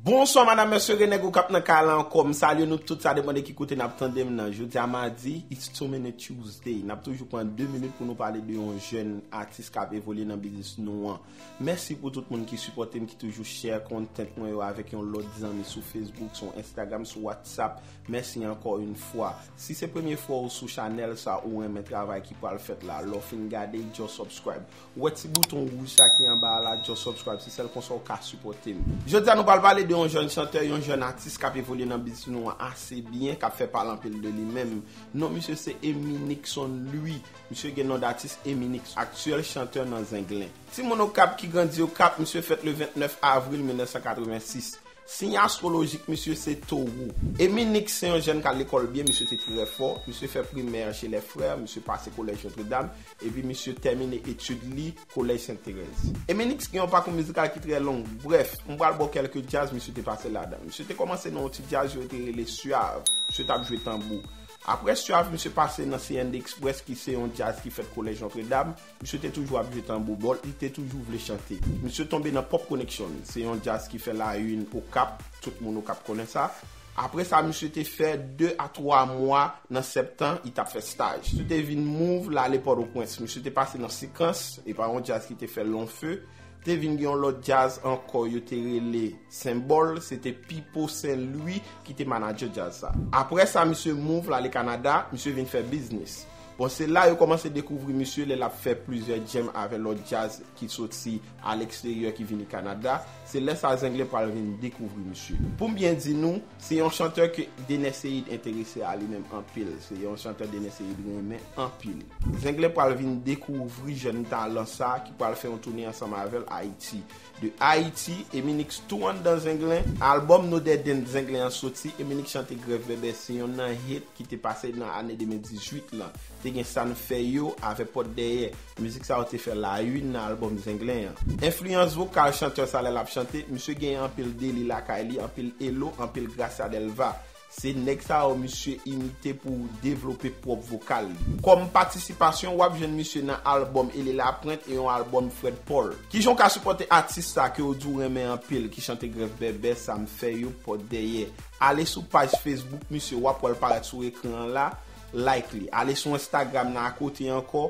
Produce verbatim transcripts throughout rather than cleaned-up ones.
Bonswa madam, mesye, Renèg Okap nan kay la ankò. M salye nou tout, sa depann de ki kote n ap tande m nan. Jodi a madi, it's Two Minute Tuesday. N ap toujou pran de minit pou nou pale de yon jèn atis k ap evolye nan biznis nou an. Mèsi pou tout moun ki sipòte m, ki toujou share content mwen yo avèk yon lòt zanmi sou Facebook, sou Instagram, sou WhatsApp. Mèsi ankò yon fwa. Si se premye fwa ou sou chanèl sa, ou renmen travay ki pral fèt la, lè w fin gade, just subscribe. Ou wè ti bouton wouj sa ki anba a la, just subscribe, se sèl konsa w ka sipòte m. Jodi a nou pral pale de yon jèn chantè, yon jèn atis k ap evolye nan biznis nou an ase byen, k ap fè pale anpil de li menm. Non misye se Emy Nixon Louis. Misye gen non datis Emy Nix, aktyèl chantè nan Zenglen. Timoun Okap ki grandi Okap, misye fèt le vennèf avril mil nèf san katrevensis. Siy astwolojik misye se Towo. Emy Nix se yon jèn k al lekòl byen, misye te trè fò. Misye fè primè chez les frères, misye pase kolèj Notre Dame, epi misye tèmine etid li kolèj Sent Terèz. Emy Nix gen yon pakou mizikal ki trè long. Brèf, m pral ba w kèlke djaz misye te pase ladan. Misye te kòmanse nan yon ti djaz yo te rele Suave. Misye t ap jwe tanbou. Apre Suave, misye pase nan C and Express ki se yon djaz ki fèt kolèj Notre Dame. Misye te toujou ap jwe tanbou bòl, li te toujou vle chante. Misye tonbe nan Pop Connection, se yon djaz ki fè la une Okap, tout moun Okap konnen sa. Apre sa, misye te fè de a twa mwa nan Septan, li t ap fè staj. Misye te vin move, l ale Pòtoprens. Misye te pase nan Sekans, e pa yon djaz ki te fè long feu. Te vin gen yon lòt djaz ankò, yo te rele Senbòl, se te Pipo Sen Lwi ki te manadjè djaz sa. Apre sa, misye move, l ale Kanada, misye vin fè biznis. Bon, se la yo kòmanse dekouvri misye lè l ap fè plizyè jam avè lòt djaz ki soti a leksteryè ki vini Kanada. Se lè sa Zenglen pral vin dekouvri misye. Pou m byen di nou, se yon chantè ke Dener Ceïde enterese a li menm anpil. Se yon chantè Dener Ceïde renmen anpil. Zenglen pral vin dekouvri jèn talan sa ki pral fè yon toune ansanm avè l Ayiti. De Ayiti, Emy Nix tou anndan Zenglen. Albòm No Dead End Zenglen an soti, Emy Nix chante Grèv Bèbè, se yonn nan hit ki te pase nan ane de mil dizuit lan. Te gen Sa n fè yo avè Pòt Dèyè. Mizik sa yo te fè la une nan albòm Zenglen an. Enfliyans vokal chantè sa lè l ap chante, misye gen anpil Dely lakay li, anpil Elo, anpil Gracia Delva. Se nèg sa yo misye imite pou devlope pwòp vokal li. Kòm patisipasyon, w ap jwenn misye nan albòm Ele Laprent e yon albòm Fred Paul. Kijan w ka sipòte atis sa ke w di w renmen anpil, ki chante Grèv Bèbè, Sa m fè yo, Pòt Dèyè? Ale sou paj Facebook misye, w ap wè l parèt sou ekran an la, like li. Ale sou Instagram nan akote ankò,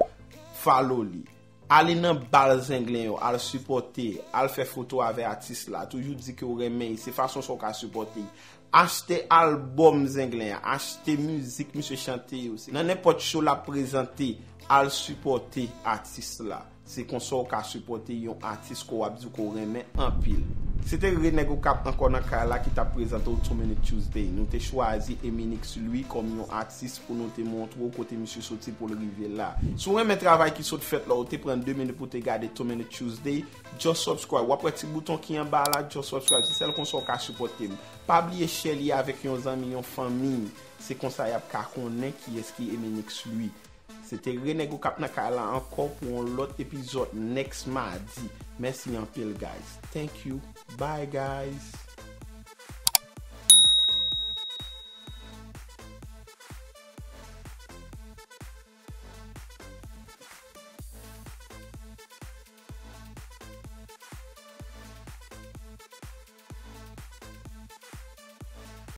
follow li. Ale nan bal Zenglen yo, al sipòte, al fè foto avè atis la. Toujou di ke w renmen l, se fason sa w ka sipòte l. Achte albòm Zenglen an, achte mizik misye chante yo. Se nan nenpòt show l ap prezante, al sipòte atis la. Se konsa w ka sipòte yon atis ke w ap di ke w renmen anpil. Se te Renèg Okap ankò nan kay la ki t ap prezante w Two Minute Tuesday. Nou te chwazi Emy Nix Louis kòm yon atis pou nou te montre w kote misye soti pou l rive la. Si w renmen travay ki sot fèt la, ou te pran de minit pou te gade Two Minute Tuesday, just subscribe. W ap wè ti bouton ki anba a la, just subscribe. Se sèl konsa w ka sipòte m. Pa bliye share li avèk yon zanmi, yon fanmi. Se konsa y ap ka konnen kiyès ki Emy Nix Louis. Se te Renèg Okap nan kay la ankò pou yon lòt epizòd next madi. Mèsi anpil, guys. Thank you. Bye, guys.